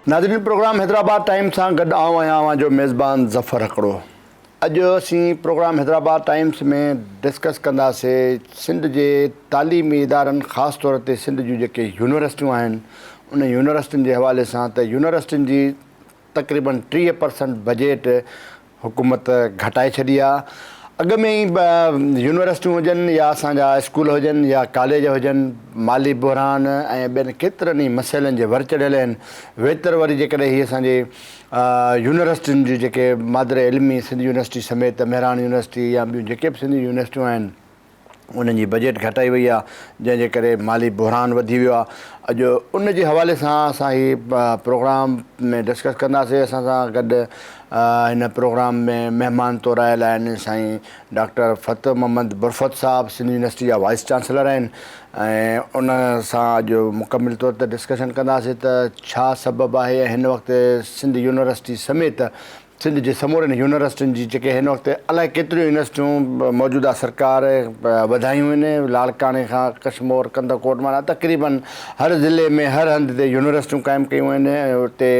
ناظرين programme Hyderabad time سان گڏ آئون آهيان اوهان جو ميزبان ظفر هڪڙو اڄ اسين پروگرام حيدرآباد ٽائيمز ۾ ڊسڪس ڪنداسي سنڌ جي تعليمي ادارن خاص طور تي سنڌ جون جيڪي يونيورسٽيون آهن ان يونيورسٽين جي حوالي سان ته يونيورسٽين جي تقريبن 30 پرسنٽ بجيٽ حڪومت گهٽائي ڇڏي آ اڳ ۾ ئي يونيورسٽيون هجن يا اسان جا اسڪول هجن يا ڪاليج هجن مالي بحران ۽ ٻين ڪيترن ئي مسئلن جي ور چڙهيل آهن ويتر وري جيڪڏهن هي اسان جي يونيورسٽين جون جيڪي مادر علمي سنڌ يونيورسٽي سميت مهراڻ يونيورسٽي يا ٻيون جيڪي به سنڌ جون يونيورسٽيون آهن انهن جي بجيٽ گهٽائي وئي آهي جنهن جي ڪري مالي بحران وڌي ويو آهي اڄ ان جي حوالي سان اسان هي پروگرام ۾ ڊسڪس ڪنداسين اسان سان گڏ هن پروگرام ۾ مهمان طور آيل آهن سائين ڊاڪٽر فتح محمد برفت صاحب سنڌ يونيورسٽي جا وائيس چانسلر آهن ۽ ان سان اڄ مڪمل طور تي ڊسڪشن ڪنداسين ته ڇا سبب آهي ۽ هن وقت سنڌ يونيورسٽي سميت سنڌ جي سمورين يونيورسٽين جي جيڪي هن وقت الائي ڪيتريون يونيورسٽيون موجوده سرڪار وڌايون آهن لاڙڪاڻي کان ڪشمور ڪنڌڪوٽ معنيٰ تقريبن هر ضلعي ۾ هر هنڌ تي يونيورسٽيون قائم ڪيون آهن ۽ اتي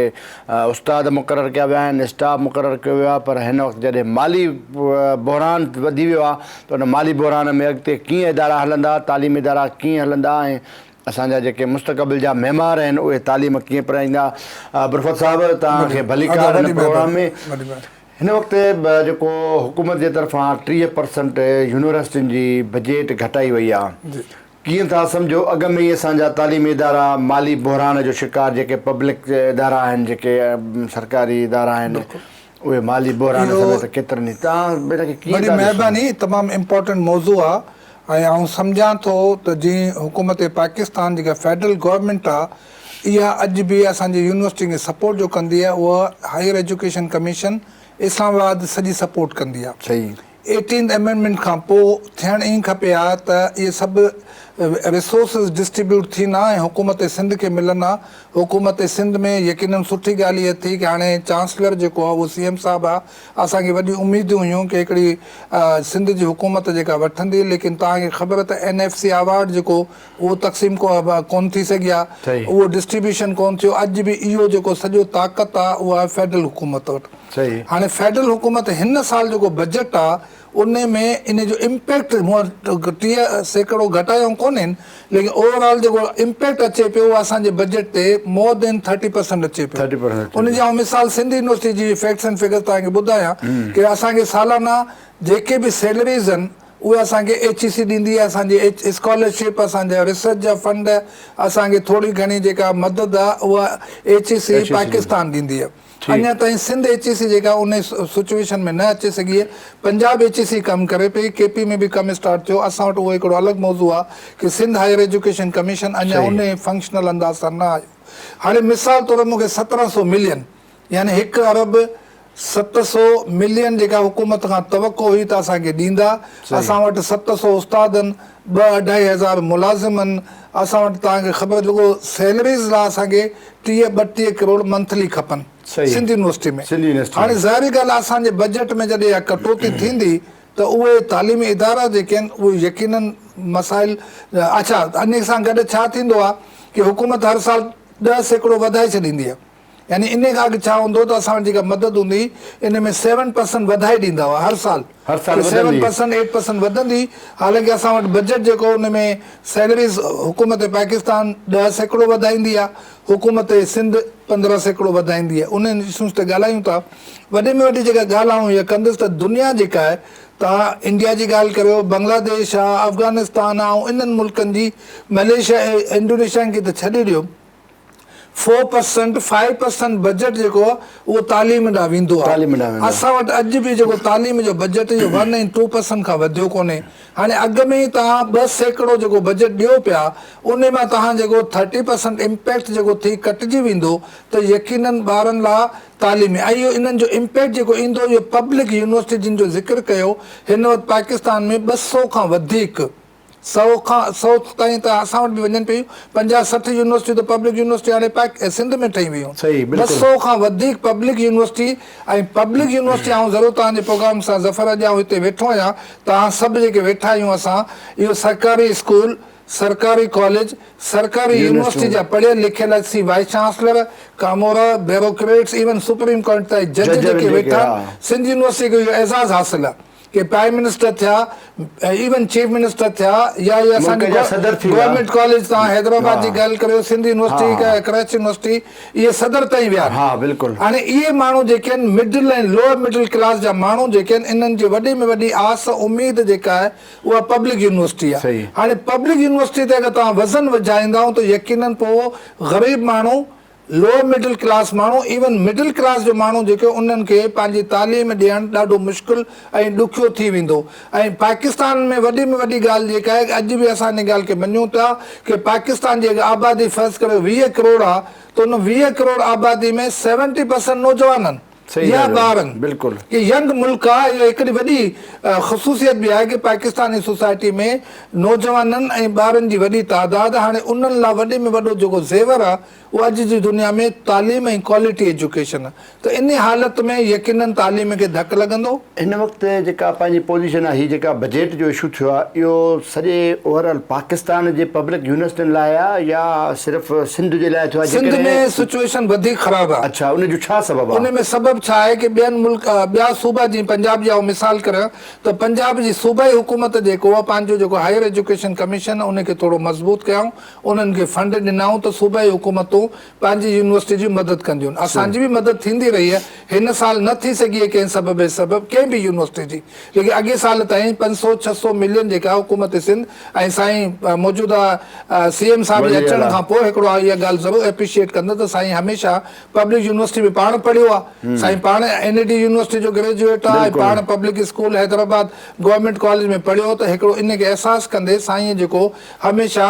استاد مقرر ڪيا ويا آهن اسٽاف مقرر ڪيو ويو آهي پر هن وقت جڏهن مالي بحران وڌي ويو آهي ته ان مالي بحران ۾ اڳتي ڪيئن ادارا هلندا تعليمي ادارا ڪيئن هلندا ۽ اسان جا جيڪي مستقبل جا معمار آهن اهي تعليم ڪيئن پرائيندا. برفت صاحب توهان کي ڀليڪار هن پروگرام ۾. هن وقت جيڪو حڪومت جي طرفان 30 پرسنٽ يونيورسٽين جي بجيٽ گهٽائي وئي آهي ڪيئن ٿا سمجهو اڳ ۾ ئي اسان جا تعليمي ادارا مالي بحران جو شڪار جيڪي پبلڪ ادارا آهن جيڪي سرڪاري ادارا آهن اهي مالي بحران سميت ڪيترن ئي توهان ان کي ڪيئن وڏي ٿا ڏسو؟ مهرباني تمام امپورٽنٽ موضوع آ ۽ آئون سمجهان ٿو ته جي حڪومت پاڪستان جيڪا فيڊرل گورنمينٽ آ اها اڄ به اسان جي يونيورسٽين کي سپورٽ جو ڪندي آ اها higher education commission Islamabad سڄي سپورٽ ڪندي آ صحيح. ايٽينٿ امينڊمينٽ کان پوء ٿيڻ ائين کپي ها ته اهي سڀ ريسورسز ڊسٽريبيوٽ ٿين ها ۽ حڪومت سنڌ کي ملن ها. حڪومت سنڌ ۾ يقينن سٺي ڳالهه اها ٿي ڪه هاڻي چانسلر جيڪو آهي اهو سي ايم صاحب آهي. اسان کي وڏيون اميدون هيون ڪه هڪڙي سنڌ جي حڪومت جيڪا وٺندي ليڪن توهان کي خبر ته اين ايف سي ايوارڊ جيڪو اهو تقسيم ڪونه ٿي سگهي آهي اهو ڊسٽريبيوشن ڪونه ٿيو اڄ به اهو جيڪو سڄو طاقت آهي اها آهي فيڊرل حڪومت وٽ. هاڻي فيڊرل حڪومت هن سال جيڪو بجيٽ آ ان ۾ ان جو امپيڪٽ هونء 30% گهٽايائون ڪونهن ليڪن اوور آل جيڪو امپيڪٽ اچي پيو اهو اسان جي بجيٽ تي مور دين 30% اچي پيو ان جي آئون مثال سنڌ يونيورسٽي جي فيڪٽس اينڊ فگرز توهان کي ٻڌايان ڪي اسان کي سالانه جيڪي به سيلريز آهن اهي اسان کي ايڇ اي سي ڏيندي آهي اسان جي ايڇ اسڪالرشپ اسان جا ريسرچ جا فنڊ اسان کي ٿوري گهڻي جيڪا مدد آ اها ايڇ اي سي پاڪستان ڏيندي آهي. اڃا تائين سنڌ ايڇ اي سي جيڪا ان سچويشن ۾ نه اچي سگهي آهي، پنجاب ايڇ اي سي ڪم ڪري پئي، ڪي پي ۾ به ڪم اسٽارٽ ٿيو، اسان وٽ اهو هڪڙو الڳ موضوع آهي ڪي سنڌ هائير ايجوڪيشن ڪميشن اڃا ان فنڪشنل انداز سان نه آيو. هاڻي مثال طور مون کي سترهن سو ملين يعني هڪ ارب ست سو ملين جيڪا حڪومت کان توقع هئي ته اسان کي ڏيندا، اسان وٽ 700 استاد آهن، ٻه اڍائي هزار ملازم آهن، اسان وٽ توهان کي خبر رڳو سيلريز لاء اسان کي 30 32 ڪروڙ منٿلي کپن سنڌ يونيورسٽي ۾ هاڻي ظاهري ڳالهه آهي اسان جي بجيٽ ۾ جڏهن اها ڪٽوتي ٿيندي ته اهي تعليمي ادارا جيڪي آهن اهي يقينن مسائل اڇا انهي سان گڏ ڇا ٿيندو آهي ڪي حڪومت هر سال 10% وڌائي ڇڏيندي آهي يعني انهي کان اڳ ڇا هوندو هو ته اسان وٽ جيڪا مدد هوندي هئي ان ۾ سيون پرسنٽ وڌائي ڏيندا هئا هر سال هر سال سيون پرسنٽ ايٽ پرسنٽ وڌندي حالانڪه اسان وٽ بجيٽ جيڪو ان ۾ سيلريز حڪومت پاڪستان 10% وڌائيندي آهي حڪومت سنڌ 15% وڌائيندي آهي انهن اشوز تي ڳالهايون ٿا وڏي ۾ وڏي جيڪا ڳالهه آئون اها ڪندس ته دنيا جيڪا آهي توهان انڊيا جي ڳالهه ڪريو بنگلاديش آهي افغانستان آهي ۽ انهن ملڪن جي ملائيشيا انڊونيشيا کي ته ڇڏي ڏيو four percent five percent budget جيڪو آهي اهو تعليم ڏانهن ويندو آهي اسان وٽ اڄ به جيڪو تعليم جو بجيٽ اهو ون ۽ ٽو پرسنٽ کان وڌيو ڪونهي هاڻي اڳ ۾ ئي توهان 2% جيڪو بجيٽ ڏيو پيا ان مان توهان جيڪو 30% امپيڪٽ جيڪو ٿي ڪٽجي ويندو ته يقينن ٻارن لا تعليمي ۽ اهو انهن جو امپيڪٽ جيڪو ايندو اهو پبلڪ يونيورسٽي جن جو ذڪر ڪيو هن وقت پاڪستان ۾ 200 کان وڌيڪ سئو کان سئو تائين ته اسان وٽ به وڃن پيون، پنجاهه 60 يونيورسٽيون ته پبلڪ يونيورسٽي هاڻي پاڪ سنڌ ۾ ٺهي ويون، 200 کان وڌيڪ پبلڪ يونيورسٽي ۽ پبلڪ يونيورسٽي آئون ضرور توهان جي پروگرام سان ظفر اڄ آئون هتي ويٺو آهيان توهان سڀ جيڪي ويٺا آهيون اسان اهو سرڪاري اسڪول سرڪاري ڪاليج، سرڪاري يونيورسٽي جا پڙهيل لکيل سي وائيس چانسلر، ڪامورا، بيوروڪريٽس ايون سپريم ڪورٽ تائين جج جيڪي ويٺا آهن، سنڌ يونيورسٽي کي اهو اعزاز حاصل آهي ڪي پرائيم منسٽر ٿيا، ايون چيف منسٽر ٿيا يا اهي اسان جي گورنمينٽ ڪاليج تان حيدرآباد جي ڳالهه ڪريو، سنڌ يونيورسٽي، ڪراچي يونيورسٽي اهي صدر تائين ويا آهن. هاڻي اهي ماڻهو جيڪي آهن مڊل ۽ لوئر مڊل ڪلاس جا ماڻهو جيڪي آهن انهن جي وڏي ۾ وڏي آس اميد جيڪا آهي اها پبلڪ يونيورسٽي آهي. هاڻي پبلڪ يونيورسٽي تي اگر توهان وزن وجهائيندائون ته يقينن پوء غريب ماڻهو، لوئر مڊل ڪلاس ماڻهو، ايون مڊل ڪلاس جو ماڻهو جيڪي انهن کي پنهنجي تعليم ڏيڻ ڏاڍو مشڪل ۽ ڏکيو ٿي ويندو ۽ پاڪستان ۾ وڏي ۾ وڏي ڳالهه جيڪا آهي اڄ به اسان ان ڳالهه کي مڃون ٿا ڪي پاڪستان جي اگر آبادي فرض ڪريو 20 ڪروڙ آهي ته ان 20 ڪروڙ آبادي ۾ سيونٽي پرسنٽ نوجوان آهن. يا ٻارن ڪي ينگ ملڪ آ اهو هڪڙي وڏي خصوصيت به آهي ڪي پاڪستاني سوسائٽي ۾ نوجوانن ۽ ٻارن جي وڏي تعداد هاڻي انهن لا وڏي ۾ وڏو جيڪو زيور آ اهو اڄ جي دنيا ۾ تعليم ۽ ڪوالٽي ايجوڪيشن آ ته انهي حالت ۾ يقينن تعليم کي ڌڪ لڳندو. هن وقت جيڪا پنهنجي پوزيشن آ هي جيڪا بجيٽ جو اشو ٿيو آ اهو سڄي اوور آل پاڪستان جي پبلڪ يونيورسٽين لاء آ يا صرف سنڌ جي لاء ٿيو آ سنڌ ۾ سچوئيشن وڌيڪ خراب آ. اڇا ان جو ڇا سبب آ؟ ان ۾ سبب ڇا آهي ڪي ٻين ملڪ ٻيا صوبا جيئن پنجاب جي آئون مثال ڪريان ته پنجاب جي صوبائي حڪومت جيڪو آ پنهنجو جيڪو هائير ايجوڪيشن ڪميشن ان کي ٿورو مضبوط ڪيائون انهن کي فنڊ ڏنائون ته صوبائي حڪومتون پنهنجي يونيورسٽي جي مدد ڪنديون اسان جي به مدد ٿيندي رهي آهي هن سال نه ٿي سگهي آهي ڪنهن سبب بي سبب ڪنهن به يونيورسٽي جي ليڪن اڳي سال تائين 500 600 ملين جيڪا حڪومت سنڌ ۽ سائين موجوده سي ايم صاحب جي اچڻ کان پوء هڪڙو آء اها ڳالهه ضرور اپريشيئيٽ ڪندس ته سائين هميشه پبلڪ يونيورسٽي ۾ پاڻ پڙهيو آهي سائين پاڻ اين اي ڊي يونيورسٽي جو گريجوئيٽ آهي ۽ پاڻ public school Hyderabad government college ۾ پڙهيو ته هڪڙو ان کي احساس ڪندي سائين جيڪو هميشه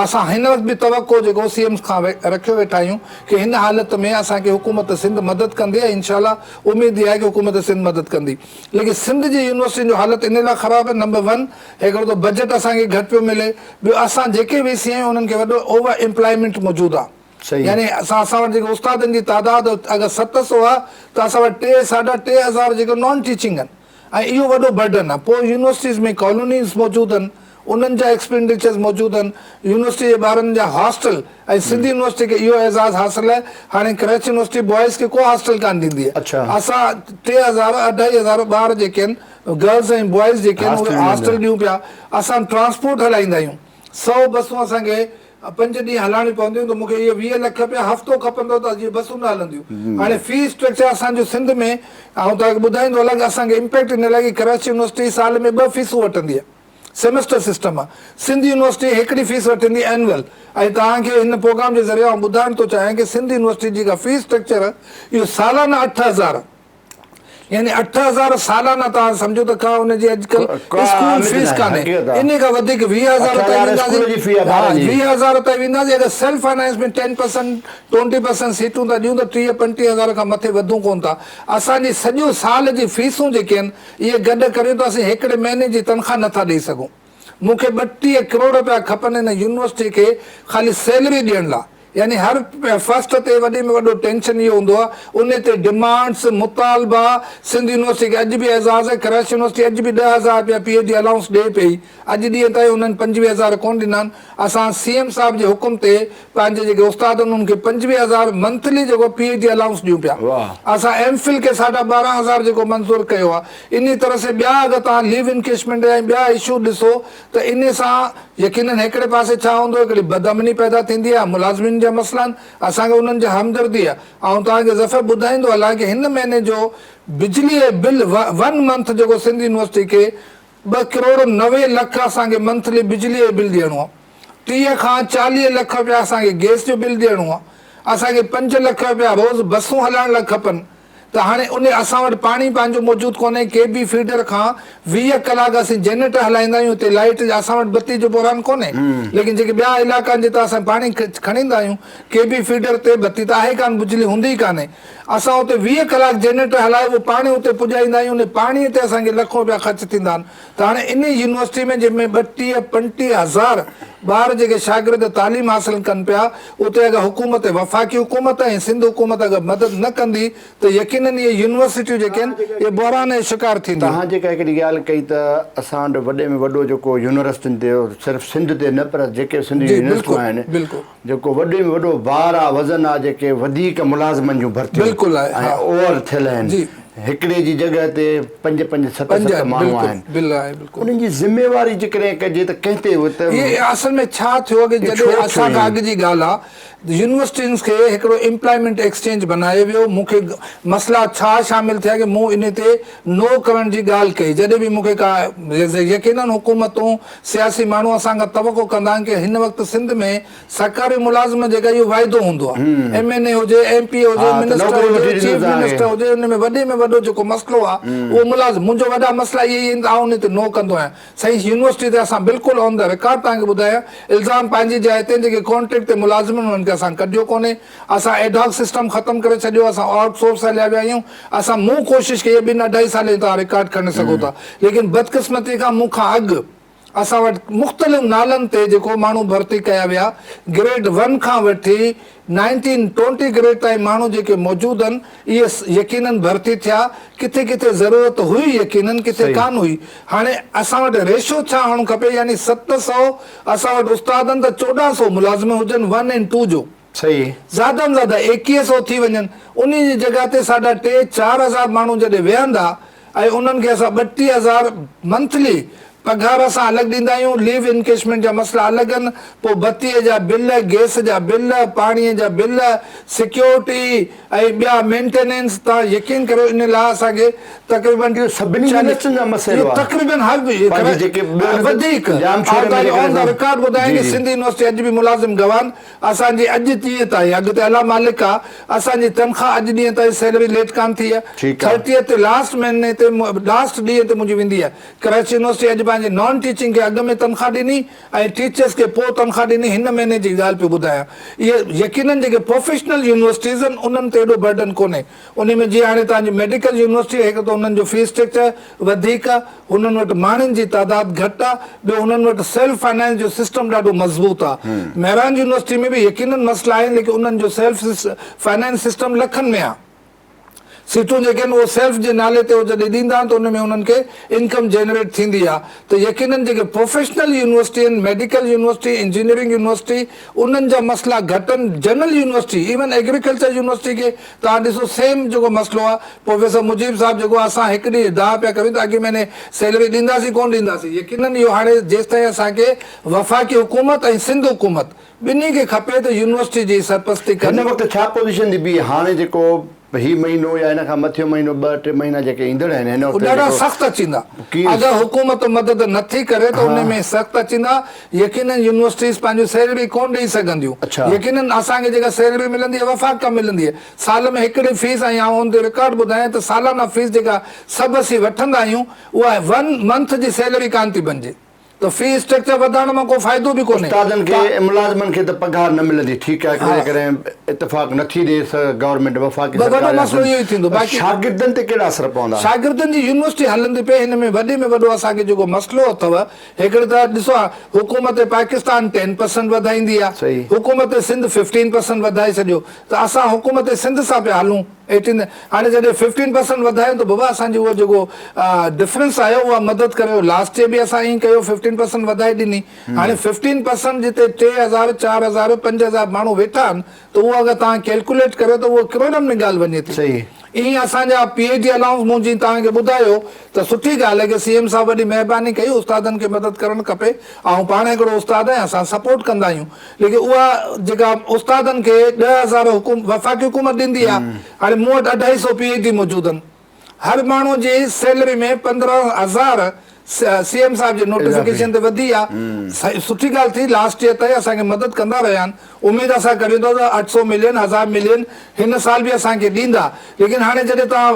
اسان هن وقت به توقع جيڪو سي ايم کان رکيو ويٺا آهيون ڪي هن حالت ۾ اسان کي حڪومت سنڌ مدد ڪندي ۽ انشاء الله اميد اها آهي ڪي حڪومت سنڌ مدد ڪندي ليڪن سنڌ جي يونيورسٽين جو حالت ان لاء خراب آهي نمبر ون هڪڙو ته بجيٽ اسان کي گهٽ پيو ملي ٻيو اسان جيڪي وي سي آهيون انهن کي وڏو اوور ايمپلائمينٽ موجود آهي يعني اسان اسان وٽ جيڪي استادن جي تعداد اگر 700 آهي ته اسان وٽ ٽي ساڍا 3000 جيڪي نان ٽيچنگ آهن ۽ اهو وڏو برڊن آهي پوء يونيورسٽيز ۾ ڪالونيز موجود آهن انهن جا ايڪسپينڊيچرز موجود آهن يونيورسٽي جي ٻارن جا هاسٽل ۽ سنڌ يونيورسٽي کي اهو اعزاز حاصل آهي هاڻي ڪراچي يونيورسٽي بوائز کي ڪو هاسٽل ڪانه ڏيندي آهي اسان 3000 2500 ٻار جيڪي آهن گرلز ۽ بوائز جيڪي آهن اهي هاسٽل ڏيون پيا اسان ٽرانسپورٽ هلائيندا آهيون 100 بسون اسان کي پنج ڏينهن هلائڻيون پونديون ته مون کي اهي 20 لک رپيا هفتو کپندو ته اهي بسون نه هلنديون هاڻي في اسٽرڪچر اسان جو سنڌ ۾ آئون توهان کي ٻڌائيندو هلان ته اسان کي امپيڪٽ ان لاء ڪي ڪراچي يونيورسٽي سال ۾ ٻه فيسون وٺندي آهي سيمسٽر سسٽم آهي سنڌ يونيورسٽي هڪڙي فيس وٺندي اينول ۽ توهان کي هن پروگرام جي ذريعي آئون ٻڌائڻ ٿو چاهيان ڪي سنڌ يونيورسٽي جي جيڪا في اسٽرڪچر اهو سالانه 8000 يعني 8000 سالانه توهان سمجهو ته ڪا ان جي اڄڪلهه اسڪول فيس ڪانهي انهي کان وڌيڪ 20000 تائين وينداسين ها 20000 تائين وينداسين اگر سيلف فنانس ۾ 10% 20% سيٽون ٿا ڏيون ته 30 35000 کان مٿي وڌون ڪونه ٿا اسان جي سڄو سال جي فيسون جيڪي آهن اهي گڏ ڪريون ته اسين هڪڙي مهيني جي تنخواه نٿا ڏئي سگهون مون کي 32 ڪروڙ رپيا کپن هن يونيورسٽي کي خالي سيلري ڏيڻ لا يعني هر فرسٽ تي وڏي ۾ وڏو ٽينشن اهو هوندو آهي ان تي ڊمانڊس، مطالبا، سنڌ يونيورسٽي کي اڄ به اعزاز آهي ڪراچي يونيورسٽي اڄ به 10,000 رپيا پي ايڇ ڊي الائونس ڏئي پئي اڄ ڏينهن تائين انهن 25,000 ڪونه ڏنا آهن اسان سي ايم صاحب جي حڪم تي پنهنجي جيڪي استاد آهن انهن کي 25,000 منٿلي جيڪو پي ايڇ ڊي الائونس ڏيون پيا اسان ايم فل کي ساڍا 12,000 جيڪو منظور ڪيو آهي انهي طرح سي ٻيا اگر توهان ليو انڪيشمينٽ ۽ ٻيا اشو ڏسو ته انهي سان يقينن هڪڙي پاسي ڇا هوندو هڪڙي بدامني پيدا ٿيندي آهي ملازمين جا مسئلا آهن اسان کي انهن جي همدردي آهي آئون توهان کي ظفر ٻڌائيندو هلان ڪي هن مهيني جو بجلي جو بل ون منٿ جيڪو سنڌ يونيورسٽي کي 2 ڪروڙ 90 لک اسان کي منٿلي بجلي جو بل ڏيڻو آهي 30 کان 40 لک رپيا اسان کي گيس جو بل ڏيڻو آهي اسان کي 5 لک رپيا روز بسون هلائڻ لاء کپن ته هاڻي ان اسان وٽ پاڻي پنهنجو موجود ڪونهي ڪي بي فيڊر کان 20 ڪلاڪ اسين جنريٽر هلائيندا آهيون اتي لائيٽ اسان وٽ بتي جو بحران ڪونهي ليڪن جيڪي ٻيا علائقا آهن جتان اسان پاڻي کڻي ايندا آهيون ڪي بي فيڊر تي بتي ته آهي ڪانه بجلي هوندي ئي ڪانهي اسان اتي 20 ڪلاڪ جنريٽر هلائي اهو پاڻي اتي پڄائيندا آهيون ان پاڻي تي اسان کي لکون رپيا خرچ ٿيندا آهن ته هاڻي ان يونيورسٽي ۾ جنهن ۾ 32 35 هزار. ٻار جيڪي شاگرد تعليم حاصل ڪن پيا اتي اگر حڪومت وفاقي حڪومت ۽ سنڌ حڪومت اگر مدد نه ڪندي ته يقينن اهي يونيورسٽيون جيڪي آهن اهي بحران جو شڪار ٿينديون. توهان جيڪا هڪڙي ڳالهه ڪئي ته اسان وٽ وڏي ۾ وڏو جيڪو يونيورسٽين تي صرف سنڌ تي نه پر جيڪي به سنڌ جون جي يونيورسٽيون بلڪل آهن بلڪل. جيڪو وڏي ۾ وڏو بار آ وزن آ جيڪي وڌيڪ ملازمن جون ڀرتيون بلڪل آهي ۽ ها اوور ٿيل آهن جي. هڪڙي جي جڳهه تي پنج پنج ست پنج ست آهن ماڻهو بلڪل آهن بل آهي بلڪل. انهن جي ذميواري جيڪڏهن ڪجي ته ڪنهن تي اهي ته اهي اصل ۾ ڇا ٿيو اڳي اهي جڏهن ڇو ٿيو اسان کان ائين؟ اڳ جي ڳالهه آ يونيورسٽين کي هڪڙو ايمپلائمينٽ ايڪسچينج بنايو ويو، مون کي مسئلا ڇا شامل ٿيا ڪي مون انهي تي نو ڪرڻ جي ڳالهه ڪئي، جڏهن به مون کي ڪا يقينن حڪومتون سياسي ماڻهو اسان کان توقع ڪندا آهن ڪي هن وقت سنڌ ۾ سرڪاري ملازم جيڪا اهو واعدو هوندو آهي ايم اين اي هجي ايم پي اي هجي ها ته منسٽر نوڪري هجي وٺي چيف ڏيندو توهان منسٽر کي. هجي ان ۾ وڏي ۾ وڏو جيڪو مسئلو آهي اهو ملازم منهنجو وڏا مسئلا اهي ئي آهن ته آئون انهي تي نو ڪندو آهيان. سائين يونيورسٽي تي اسان بلڪل آن the record توهان کي ٻڌايان الزام پنهنجي جاء تي جيڪي ڪانٽريڪٽ تي ملازم آهن انهن کي اسان ڪڍيو ڪونهي اسان ايڊهاڪ سسٽم ختم ڪري ڇڏيو اسان آئوٽ سورس هليا ويا آهيون اسان مون ڪوشش ڪئي آهي ٻن اڍائي سالن توهان رڪارڊ کڻي سگهو ٿا ليڪن بدقسمتي کان مون کان اڳ اسان وٽ مختلف نالن تي جيڪو ماڻهو ڀرتي ڪيا ويا گريڊ ون کان وٺي نائنٽين ٽونٽي گريڊ تائين ماڻهو جيڪي موجود آهن اهي يقينن ڀرتي ٿيا، ڪٿي ڪٿي ضرورت هئي يقينن ڪٿي ڪانه هئي، هاڻي اسان وٽ ريشو ڇا هئڻ کپي يعني 700 اسان وٽ استاد آهن ته 1400 ملازم هجن ون ۽ ٽو جو زياده ۾ زياده 2100 ٿي وڃن انهي جي جڳهه تي ساڍا ٽي 4000 ماڻهو جڏهن ويهندا ۽ انهن کي اسان 32 هزار منٿلي پگهار اسان الڳ ڏيندا آهيون، ليو انڪيشمينٽ جا مسئلا الڳ آهن، پوء بتيء جا بل، گئس جا بل، پاڻيء جا بل، سيڪيورٽي ۽ ٻيا مينٽيننس، توهان يقين ڪريو ان لاء اسان کي تقريبن اهو سڀني يونيورسٽين جا مسئلو اهو آهي. تقريبن هر پنهنجي جيڪي ٻين وڌيڪ ڄامشوري آئون ۾ توهان کي آن جيڪڏهن the record ٻڌايان جي ڪي جي. سنڌ يونيورسٽي اڄ به ملازم گواهن اسان جي اڄ ڏينهن تائين اڳتي الله مالڪ آ اسان جي تنخواه اڄ ڏينهن تائين سيلري ليٽ ڪانه ٿي آ ٺيڪ آ. ٿرٽيئٿ تي لاسٽ مهيني تي لاسٽ ڏينهن تي منهنجي ويندي آ ڪراچي يونيورسٽي اڄ پنهنجي نان ٽيچنگ کي اڳ ۾ تنخواه ڏني ۽ ٽيچرس کي پوء تنخواه ڏني هن مهيني جي ڳالهه پيو ٻڌايان اهي يقينن جيڪي پروفيشنل يونيورسٽيز آهن انهن تي ايڏو برڊن ڪونهي انهي ۾ جيئن هاڻي توهان جي ميڊيڪل يونيورسٽي هڪ ته انهن جو في اسٽرڪچر وڌيڪ آ هنن وٽ ماڻهن جي تعداد گهٽ آ ٻيو هنن وٽ سيلف فنانس جو سسٽم ڏاڍو مضبوط آ مهراڻ يونيورسٽي ۾ به يقينن مسئلا آهن ليڪن انهن جو سيلف فنانس سسٽم لکن ۾ آ سيٽون جيڪي آهن اهو سيلف جي نالي تي هو جڏهن ڏيندا آهن ته ان ۾ انهن کي انڪم جنريٽ ٿيندي آ ته يقينن جيڪي پروفيشنل يونيورسٽي آهن ميڊيڪل يونيورسٽي انجنيئرنگ يونيورسٽي انهن جا مسئلا گهٽ آهن general university even agriculture university کي توهان ڏسو سيم جيڪو مسئلو آ پروفيسر مجيب صاحب جيڪو اسان هڪ ڏينهن دانهن پيا ڪريون ته اڳئين مهيني سيلري ڏينداسين ڪونه ڏينداسين يقينن اهو هاڻي جيستائين اسان کي وفاقي حڪومت ۽ سنڌ حڪومت ٻنهي کي کپي ته يونيورسٽي جي سرپرستي ڪن. هن وقت ڇا پوزيشن ٿي بيهي هاڻي جيڪو هي مهينو يا هن کان مٿيون مهينو ٻه ٽي مهينا جيڪي ايندڙ آهن هن وقت ڏاڍا جيڪو سخت اچيندا ڪيئن اگر حڪومت مدد نه ٿي ڪري ته ان ۾ سخت اچيندا يقينن يونيورسٽيز پنهنجون سيلري ڪونه ڏئي سگهنديون يقينن اسان کي جيڪا سيلري ملندي آهي وفاق کان ملندي آهي سال ۾ هڪڙي فيس ۽ آئون ان تي رڪارڊ ٻڌايان ته سالانه فيس جيڪا سڀ اسين وٺندا آهيون اها ون منٿ جي سيلري ڪانه ٿي بنجي ته في اسٽرڪچر وڌائڻ مان ڪو فائدو به ڪونهي. استادن کي ملازمن کي ته پگهار نه ملندي ٺيڪ آهي جيڪڏهن اتفاق نه ٿي ڏي گورنمينٽ وفاقي وڏو سرڪار يا مسئلو اهو ئي ٿيندو پر باقي شاگردن تي ڪهڙا اثر پوندا؟ شاگردن جي يونيورسٽي هلندي پئي هن ۾ وڏي ۾ وڏو اسان کي جيڪو مسئلو اٿو هڪڙي ته ڏسو حڪومت پاڪستان ٽين پرسنٽ وڌائيندي آ حڪومت سنڌ ففٽين پرسنٽ وڌائي ڇڏيو ته اسان حڪومت سنڌ سان پيا هلون ايٽين هاڻي جڏهن ففٽين پرسنٽ وڌايو ته بابا اسان جي اهو جيڪو ڊفرنس آيو اها مدد ڪريو لاسٽ يئر به اسان ائين ڪيو ففٽين پرسنٽ وڌائي ڏني هاڻي ففٽين پرسنٽ جتي 3000 4000 5000 ماڻهو ويٺا آهن ته اهو اگر توهان ڪيلڪوليٽ ڪريو ته اهو ڪروڙن ۾ ڳالهه وڃي ٿي. ائين اسان جا پي ايڇ ڊي الائونس مون جيئن توهان کي ٻڌايو ته سٺي ڳالهه آهي ڪي سي ايم صاحب وڏي مهرباني ڪئي استادن کي مدد ڪرڻ کپي آئون پاڻ هڪڙو استاد آهيان اسان سپورٽ ڪندا آهيون ليڪن اها جيڪا استادن کي 10,000 حڪوم وفاقي حڪومت ڏيندي آهي هاڻي مون وٽ اڍائي سو پي ايڇ ڊي موجود آهن هر ماڻهو جي سيلري ۾ 15,000 سي ايم صاحب جي نوٽيفڪيشن تي وڌي آ سٺي ڳالهه ٿي لاسٽ يئر تائين اسان کي مدد ڪندا رهيا آهن اميد اسان ڪريون ٿا ته 800 ملين 1000 ملين هن سال به اسان کي ڏيندا ليڪن هاڻي جڏهن توهان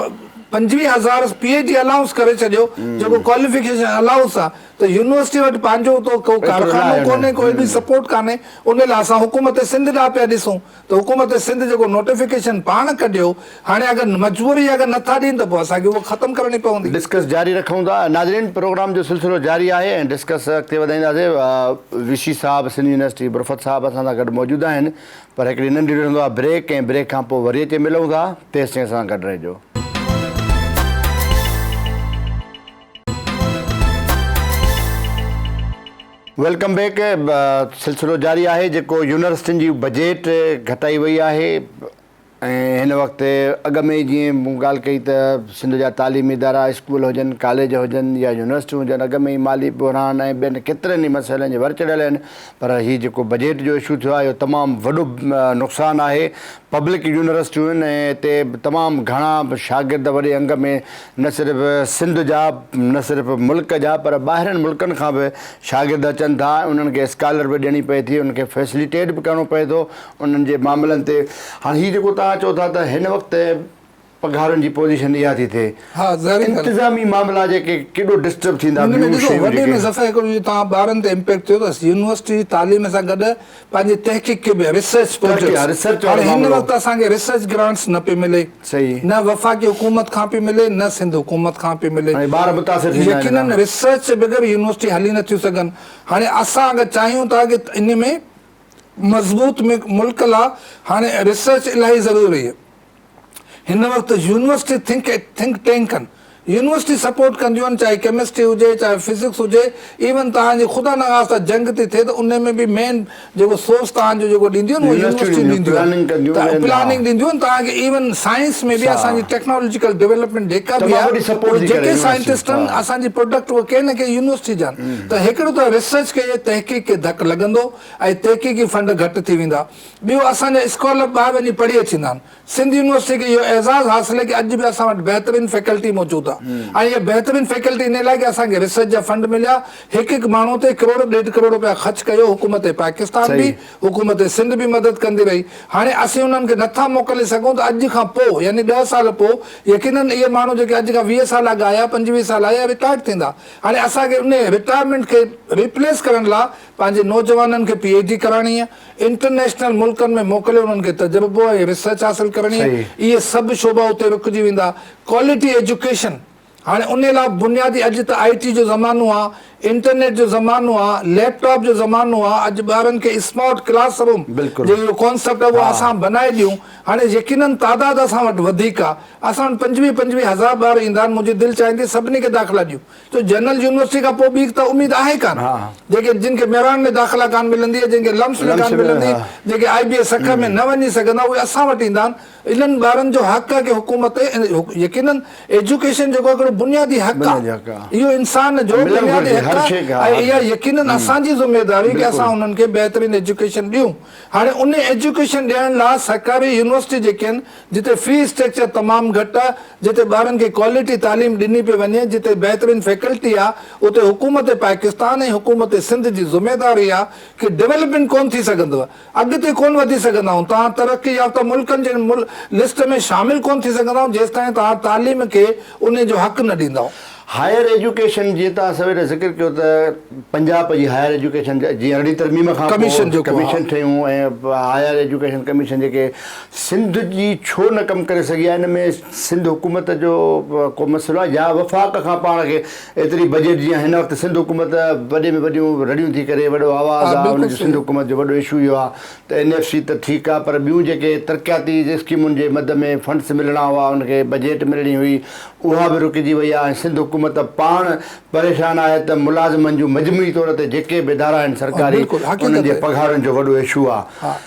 25000 پي ايڇ ڊي الائونس ڪري ڇڏيو جيڪو ڪواليفڪيشن الائونس آ ته يونيورسٽي وٽ پنهنجو ته ڪو ڪارخانو ڪونهي ڪو ايڏي سپورٽ ڪانهي ان لاء اسان حڪومت سنڌ ڏانهن پيا ڏسون ته حڪومت سنڌ جيڪو نوٽيفڪيشن پاڻ ڪڍيو هاڻي اگر مجبوري اگر نٿا ڏين ته پوء اسان کي اهو ختم ڪرڻي پوندي. ڊسڪس جاري رکون ٿا ناظرين پروگرام جو سلسلو جاري آهي ۽ ڊسڪس اڳتي وڌائينداسي وي سي صاحب سنڌ يونيورسٽي برفت صاحب اسان سان گڏ موجود آهن پر هڪڙي ننڍي رهندو آهي بريڪ ۽ بريڪ کان پوء وري اچي ملون ٿا تيستائين اسان سان گڏ رهجو. Welcome back سلسلو جاري آهي جيڪو يونيورسٽين جي بجيٽ گهٽائي وئي آهي ۽ هن وقت اڳ ۾ ئي جيئن مون ڳالهه ڪئي ته سنڌ جا تعليمي ادارا اسڪول هجن ڪاليج هجن يا يونيورسٽيون هجن اڳ ۾ ئي مالي بحران ۽ ٻين ڪيترن ئي مسئلن جي ور چڙهيل آهن پر هي جيڪو بجيٽ جو اشو ٿيو آهي اهو تمام وڏو نقصان آهي پبلڪ يونيورسٽيون آهن ۽ هتي تمام گهڻا شاگرد وڏي انگ ۾ نه صرف سنڌ جا نه صرف ملڪ جا پر ٻاهرين ملڪن کان به شاگرد اچن ٿا ۽ انهن کي اسڪالر به ڏيڻي پئي ٿي انهن کي فيسليٽيٽ به ڪرڻو پئي ٿو انهن جي معاملن تي هاڻي هي جيڪو توهان چئو ٿا ته هن وقت پگهارن جي پوزيشن اها ٿي ٿئي ها ظاهري ڳالهه انتظامي معاملا جيڪي ڪيڏو ڊسٽرب ٿيندا ان ۾ ٻيون ڏسو شيون وڏي ۾ جيڪي ظفر هڪڙو اهو توهان ٻارن تي امپيڪٽ ٿيو ته يونيورسٽي جي تعليم سان گڏ پنهنجي تحقيق کي به ريسرچ ترقي پروجيڪٽس ريسرچ وارو هاڻي هن معاملو وقت اسان کي ريسرچ گرانٽس نه پئي ملي صحيح نه وفاقي حڪومت کان پئي ملي نه سنڌ حڪومت کان پئي ملي ۽ ٻار متاثر ٿيندا آهن يقينن ان ريسرچ بغير يونيورسٽي هلي نه ٿيون سگهن هاڻي اسان اگر چاهيون ٿا ڪي ان ۾ مضبوط ملڪ لا هاڻي ريسرچ الاهي ضروري آهي هن وقت يونيورسٽي ٿنڪ ٿنڪ ٽينڪ آهن يونيورسٽي سپورٽ ڪنديون آهن چاهي ڪيمسٽري هجي چاهي فزڪس هجي ايون توهان جي خدا نخواسته جنگ ٿي ٿئي ته ان ۾ به مين جيڪو سورس توهان جو جيڪو ڏينديون آهن اهو يونيورسٽيون يونيورسٽيون ڏينديون ڏينديون آهن پلاننگ ته ڪنديون پلاننگ ڏينديون آهن توهان کي ايون سائنس ۾ به اسان جي ٽيڪنالاجيڪل ڊيولپمينٽ جيڪا به تمام وڏي آهي سپورٽ اهي ٿي ڪري جيڪي يونيورسٽي سائنٽسٽ آهن اسان جي پروڊڪٽ اهي ڪنهن نه ڪنهن يونيورسٽي جا آهن ته هڪڙو ته ريسرچ کي تحقيق کي ڌڪ لڳندو ۽ تحقيقي فنڊ گهٽ ٿي ويندا ٻيو اسان جا اسڪالر ٻاهر وڃي پڙهي اچيندا آهن. سنڌ يونيورسٽي کي اهو اعزاز حاصل آهي ڪي اڄ به اسان وٽ بهترين فيڪلٽي موجود آهي ۽ اها بهترين فيڪلٽي انهي لاء ڪي اسان کي ريسرچ جا فنڊ مليا هڪ هڪ ماڻهو تي ڪروڙ ڏيڍ ڪروڙ روپيا خرچ ڪيو حڪومت پاڪستان به حڪومت سنڌ به مدد ڪندي رهي هاڻي اسين انهن کي نٿا موڪلي سگهون ته اڄ کان پوء يعني ڏهه سال پوء يقينن اهي ماڻهو جيڪي اڄ کان 20 سال اڳ آيا 25 سال آيا رٽائرڊ ٿيندا هاڻي اسان کي انهي رٽائرمينٽ کي ريپليس ڪرڻ لاء پنهنجي نوجوانن کي پي ايڇ ڊي ڪرائڻي آهي انٽرنيشنل ملڪن ۾ موڪلي انهن کي تجربو ۽ ريسرچ حاصل ڪرڻي آهي اهي سڀ شعبا اتي رڪجي ويندا ڪوالٽي ايجوڪيشن هاڻي انهي لاء بنيادي اڄ ته آئي ٽي جو زمانو آهي انٽرنيٽ جو زمانو آهي ليپ ٽاپ جو زمانو آهي اڄ ٻارن کي اسمارٽ ڪلاس روم جيڪو اهو ڪانسيپٽ آهي اهو اسان بنائي ڏيون هاڻي يقينن تعداد اسان وٽ وڌيڪ آهي اسان وٽ پنجويهه پنجويهه هزار ٻار ايندا آهن منهنجي دل چاهيندي سڀني کي داخلا ڏيون ڇو جنرل يونيورسٽي کان پوء ٻي ته اميد آهي ڪانه جيڪي جن کي مهراڻ ۾ داخلا ڪانه ملندي جن کي لمس ۾ ڪانه ملندي جيڪي آئي بي اي سکر ۾ نه وڃي سگهندا اهي اسان وٽ ايندا آهن انهن ٻارن جو حق آهي ڪي حڪومت يقينن ايجوڪيشن جيڪو هڪڙو بنيادي حق آهي اهو انسان جو بنيادي حق آهي ۽ اها يقينن اسان جي ذميواري ڪي اسان انهن کي بهترين ايجوڪيشن ڏيون هاڻي ان ايجوڪيشن ڏيڻ لاء سرڪاري يونيورسٽي جيڪي آهن جتي في اسٽرڪچر تمام گهٽ آ، جتي ٻارن کي ڪوالٽي تعليم ڏني پئي وڃي، جتي بهترين فيڪلٽي آ، اتي حڪومت پاڪستان ۽ حڪومت سنڌ جي ذميداري آ ڪي ڊولپمينٽ ڪون ٿي سگهندو، اڳتي ڪون وڌي سگهندا آهيون، توهان ترقي يافته ملڪن جي لسٽ ۾ شامل ڪون ٿي سگهندا آهيون جيستائين توهان تعليم کي انهي جو حق نه ڏيندائو. هائير ايجوڪيشن جيئن توهان سوير ذڪر ڪيو ته پنجاب جي هائير ايجوڪيشن جيئن ارڙهين ترميم کان پوء ڪميشن ٺهيون ۽ هائير ايجوڪيشن ڪميشن جيڪي سنڌ جي ڇو نه ڪم ڪري سگهي آهي ان ۾ سنڌ حڪومت جو ڪو مسئلو آهي يا وفاق کان پاڻ کي ايتري بجيٽ جيئن هن وقت سنڌ حڪومت وڏي ۾ وڏيون رڙيون ٿي ڪري وڏو آواز آهي ان جو سنڌ حڪومت جو وڏو اشو اهو آهي ته اين ايف سي ته ٺيڪ آهي پر ٻيون جيڪي ترقياتي اسڪيمن جي مد ۾ فنڊس ملڻا هئا ان کي بجيٽ ملڻي هئي اها به رڪجي وئي آهي ۽ سنڌ حڪومت پاڻ پريشان آهي ته ملازمن جون مجموعي طور تي جيڪي به ادارا آهن سرڪاري انهن جي پگهارن جو وڏو اشو آهي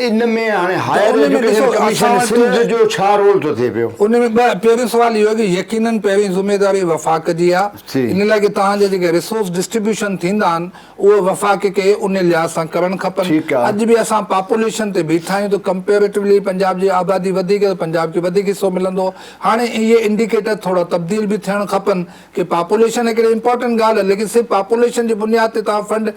ان ۾ هاڻي هائير ايجوڪيشن ڪميشن سنڌ جو ڇا رول ٿو ٿئي پيو؟ ان ۾ ٻه پهريون سوال اهو آهي ڪي يقينن پهرين ذميواري وفاق جي آهي ان لاء ڪي توهان جا جيڪي ريسورس ڊسٽريبيوشن ٿيندا آهن اهو وفاق کي ان لحاظ سان ڪرڻ کپن اڄ به اسان پاپوليشن تي بيٺا آهيون ته ڪمپيريٽولي پنجاب جي آبادي وڌيڪ ته پنجاب کي وڌيڪ حصو ملندو هاڻي اهي انڊيڪيٽر ٿورا تبديل به ٿيڻ کپن ڪي پاپوليشن هڪڙي امپارٽنٽ ڳالهه آهي ليڪن صرف پاپوليشن جي بنياد تي توهان فنڊ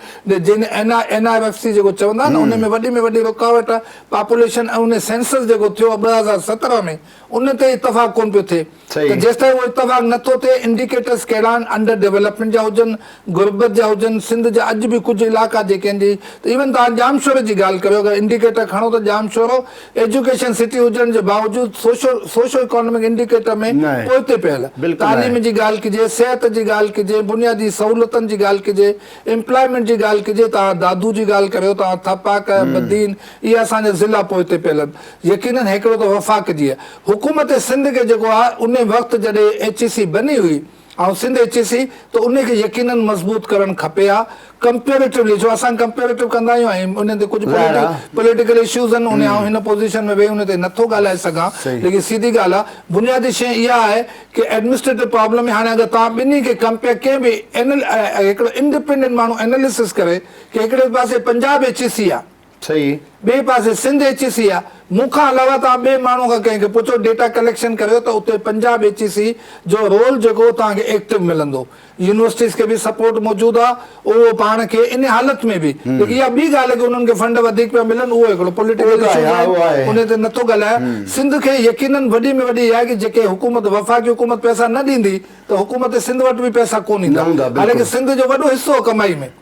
جنهن N I N R F C جيڪو چوندا آهن ان ۾ وڏي ۾ وڏي رڪاوٽ آهي پاپوليشن ۽ ان سينسس جيڪو ٿيو آهي 2017 ۾ ان تي اتفاق ڪونه پيو ٿئي ته جيستائين اهو اتفاق نه ٿو ٿئي انڊيڪيٽرس ڪهڙا آهن انڊر ڊولپمينٽ جا هجن غربت جا هجن سنڌ جا اڄ به ڪجهه علائقا جيڪي آهن جي ته ايون توهان ڄامشوري جي ڳالهه ڪريو اگر انڊيڪيٽر کڻو ته ڄامشورو ايجوڪيشن سٽي هجڻ جي باوجود سوشو سوشو اڪانومڪ انڊيڪيٽر ۾ پوئتي پيل تعليم جي ڳالهه ڪجي صحت جي ڳالهه ڪجي بنيادي سهولتن جي ڳالهه ڪجي ايمپلائمينٽ جي ڳالهه ڪجي توهان دادو جي ڳالهه ڪريو توهان ٿپاڪ بدين اهي اسان جا ضلعا پوئتي پيل آهن يقينن هڪڙو ته وفاق جي حڪومت سنڌ کي جيڪو آهي ان وقت جڏهن ايڇ اي سي بني هئي ۽ سنڌ ايڇ اي سي ته ان کي يقينن مضبوط ڪرڻ کپي ها ڪمپيريٽولي ڇو اسان ڪمپيريٽو ڪندا آهيون ۽ ان تي ڪجهه پوليٽيڪل اشوز آهن ان آئون هن پوزيشن ۾ ويهي ان تي نٿو ڳالهائي سگهان ليڪن سيڌي ڳالهه آهي بنيادي شيء اها آهي ڪي ايڊمنسٽريٽو پرابلم هاڻي اگر توهان ٻنهي کي ڪمپيئر ڪنهن به هڪڙو انڊيپينڊنٽ ماڻهو ايناليسس ڪري ڪي هڪڙي پاسي پنجاب ايڇ اي سي آهي صحيح. ٻئي پاسي سنڌ ايڇ اي سي آ. مون کان علاوه توهان ٻئي ماڻهو کان ڪنهن کي پڇو ڊيٽا ڪليڪشن ڪريو ته اتي پنجاب ايڇ اي سي جو رول جيڪو توهان کي ايڪٽو ملندو. يونيورسٽيز کي به سپورٽ موجود آ اهو پاڻ کي ان حالت ۾ به ليڪن اها ٻي ڳالهه آهي ڪي انهن کي فنڊ وڌيڪ پيا ملن اهو هڪڙو پوليٽيڪل اشوز آهن انهي تي نٿو ڳالهايان. سنڌ کي يقينن وڏي ۾ وڏي اها آهي ڪي جيڪي حڪومت وفاقي حڪومت پئسا نه ڏيندي ته حڪومت سنڌ وٽ به پئسا ڪونه ايندا حالانڪه سنڌ جو وڏو حصو ڪمائي ۾.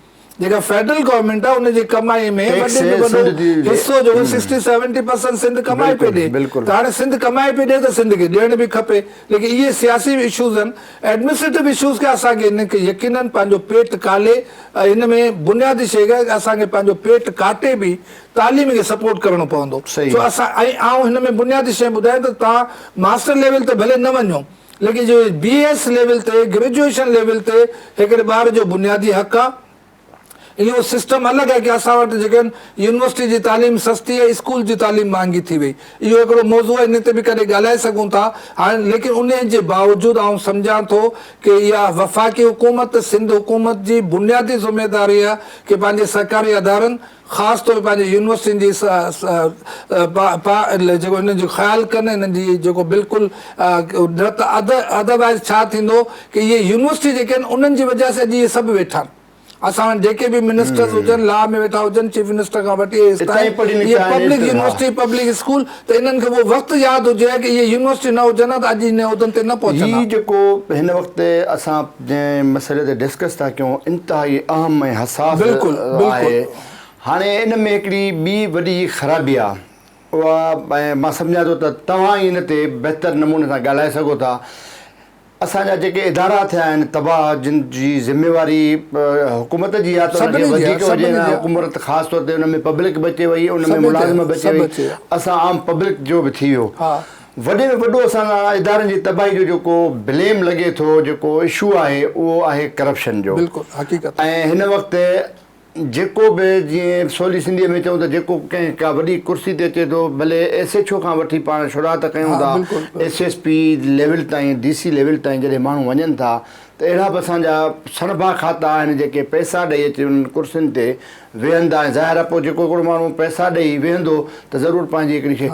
جيڪا فيڊرل گورنمينٽ آهي ان جي ڪمائي ۾ وڏي ۾ وڏو حصو جيڪو سڪسٽي سيونٽي پرسنٽ سنڌ ڪمائي پئي ڏي ته هاڻي سنڌ ڪمائي پئي ڏي ته سنڌ کي ڏيڻ به کپي ليڪن اهي سياسي اشوز آهن ايڊمنسٽريٽو اشوز کي اسان کي ان کي يقينن پنهنجو پيٽ ڪالي ان ۾ بنيادي شيء اسان کي پنهنجو پيٽ ڪاٽي به تعليم کي سپورٽ ڪرڻو پوندو ڇو اسان ۽ آئون هن ۾ بنيادي شيء ٻڌايان ته توهان ماسٽر ليول تي ڀلي نه وڃو ليڪن جو بي ايس ليول تي گريجوئيشن ليول تي هڪڙي ٻار جو بنيادي حق آ اهو سسٽم الڳ آهي ڪي اسان وٽ جيڪي آهن يونيورسٽي جي تعليم سستي آهي اسڪول جي تعليم مهانگي ٿي وئي اهو هڪڙو موضوع آهي ان تي به ڪڏهن ڳالهائي سگهون ٿا هاڻي ليڪن ان جي باوجود آئون سمجهان ٿو ڪي اها وفاقي حڪومت سنڌ حڪومت جي بنيادي ذميداري آهي ڪي پنهنجي سرڪاري ادارن خاص طور پنهنجي يونيورسٽين جي جيڪو انهن جو خيال ڪن انهن جي جيڪو بلڪل نه ته ادروائز ڇا ٿيندو ڪي اهي يونيورسٽي جيڪي آهن انهن جي وجه سان اڄ اهي سڀ ويٺا آهن اسان وٽ جيڪي به منسٽرز هجن لا ۾ ويٺا هجن چيف منسٽر کان وٺي هيستائين اهي پبلڪ يونيورسٽي پبلڪ اسڪول ته انهن کي اهو وقت ياد هجي ها ڪي اهي يونيورسٽي نه هجن ها ته اڄ انهن عهدن تي نه پهچن ها. هي جيڪو هن وقت اسان جنهن مسئلي تي ڊسڪس ٿا ڪيون انتهائي اهم ۽ حساس آهي. هاڻي ان ۾ هڪڙي ٻي وڏي خرابي آ اها ۽ مان سمجهان ٿو ته توهان ئي ان تي بهتر نموني سان ڳالهائي سگهو ٿا. اسان جا جيڪي ادارا ٿيا آهن تباهه جن جي ذميواري حڪومت جي آ ته ان کي وڌيڪ هجي نه حڪومت خاص طور تي ان ۾ پبلڪ به اچي وئي ان ۾ ملازم به اچي وئي اسان عام پبلڪ جو به ٿي ويو. وڏي ۾ وڏو اسان سان ادارن جي تباهي جو جيڪو بليم لڳي ٿو جيڪو اشو آهي اهو آهي ڪرپشن جو بلڪل حقيقت ۽ هن وقت جيڪو به جيئن سولي سنڌي ۾ چئون ته جيڪو ڪنهن ڪا وڏي ڪرسي تي اچي ٿو ڀلي ايس ايڇ او کان وٺي پاڻ شروعات ڪيون ٿا ايس ايس پي ليول تائين ڊي سي ليول تائين جڏهن ماڻهو وڃن ٿا ته اهڙا به اسان جا سڻڀا کاتا آهن جيڪي پئسا ڏئي اچي انهن ڪرسين تي ويهندا ۽ ظاهر آهي پوء جيڪو هڪڙو ماڻهو پئسا ڏئي ويهندو ته ضرور پنهنجي هڪڙي شيء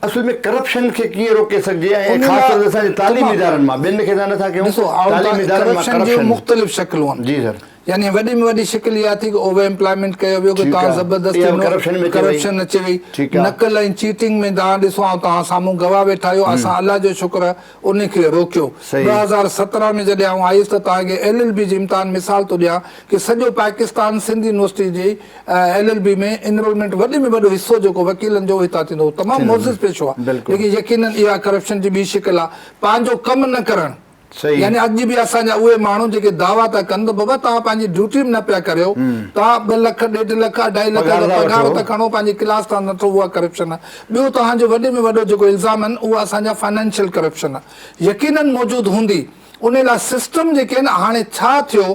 اصل ۾ ڪرپشن کي ڪيئن روڪي سگهجي ۽ خاص طور تي اسان جي تعليمي ادارن مان ٻين کي اسان نٿا ڪيون تعليمي ادارن مان ڪرپشن جون مختلف شڪلون آهن جي سر يعني وڏي ۾ وڏي شڪل اها ٿي ڪه اوور ايمپلائمينٽ ڪيو ويو ڪه توهان زبردستي ڪرپشن اچي وئي نقل ۽ چيٽنگ ۾ توهان ڏسو آئون توهان سامهون گواهه ويٺا آهيو اسان الله جو شڪر ان کي روڪيو. 2017 ۾ جڏهن آئون آيس ته توهان کي ايل ايل بي جي امتحان مثال ٿو ڏيان ڪي سڄو پاڪستان سنڌ يونيورسٽي جي ايل ايل بي ۾ انرولمينٽ وڏي ۾ وڏو حصو جيڪو وڪيلن جو هتان ٿيندو هو تمام معزز پيشو آهي ليڪن يقينن اها ڪرپشن جي ٻي شڪل آهي پنهنجو ڪم نه ڪرڻ يعني اڄ به اسان جا اهي ماڻهو جيڪي دعويٰ ٿا ڪن ته بابا توهان پنهنجي ڊيوٽي به نه پيا ڪريو توهان ٻه لک ڏيڍ لک اڍائي لک پگهار ٿا کڻو پنهنجي ڪلاس تان نٿو اها ڪرپشن آهي ٻيو توهان جو وڏي ۾ وڏو جيڪو الزام آهن اهو اسان جا فنانشل ڪرپشن آهي يقينن موجود هوندي ان لاء سسٽم جيڪي آهن هاڻي ڇا ٿيو